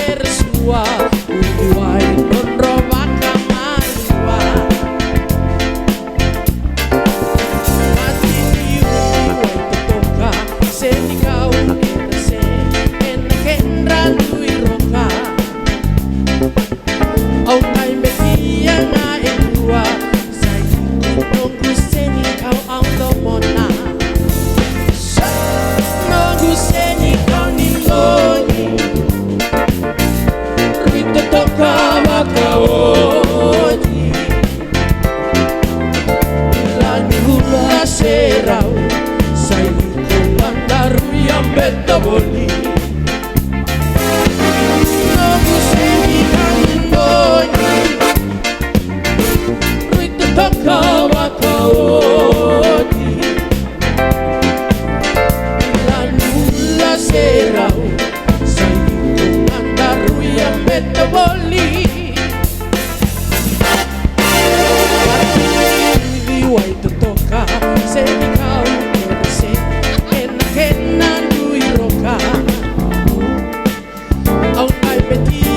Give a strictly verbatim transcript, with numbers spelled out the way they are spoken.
Era sua, ui wai drodro vakamaliwa. Mati ni ui wai totoka, senikau era se, ena kedra dui roka. Au qai betia ga e dua, sa i noqu senikau au domona. Sa noqu senikau ni goni, rui totoka vakaoti. Lani ula serau, sa i noqu gadaru i a beta voli. Noqu senikau ni goni, rui totoka vakaoti. Lani ula serau, sa i noqu gadaru i a beta voli. Ati ni ui wai totoka, senikau era se, ena kedra dui roka. Au qai betia